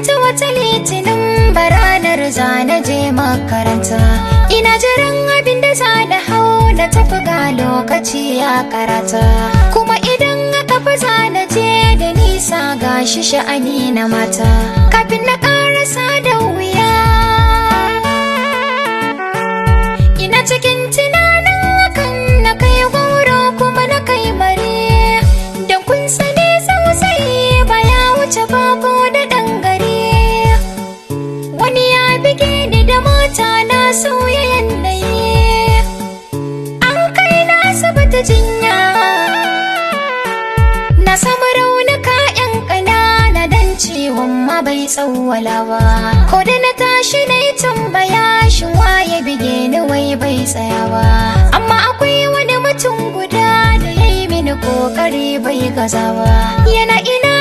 manta wata Litinin baranar zana je makaranta. Ina jiran abin da zana hau na tafi, ga lokaci ya karata. Kuma idan aka fi zana je da nisa, gashi sha'ani na mata. Kafin na karasa da wuya, ina cikin tunanin hakan, na kai goro kuma na kai mare. Don kun sani sosai baya wuce bako da ɗan gari. Wani ya bige ni da mota, na sauya yanayi. An kai na asibiti jinya, na samu raunuka yan ƙanana dan ciwon ma bai tsawwala ba. Ko da na tashi na yi tambaya, shin waye bige ni, wai bai tsaya ba. Amma akwai wani mutum guda da ya yi mini kokari bai gaza ba. Yana ina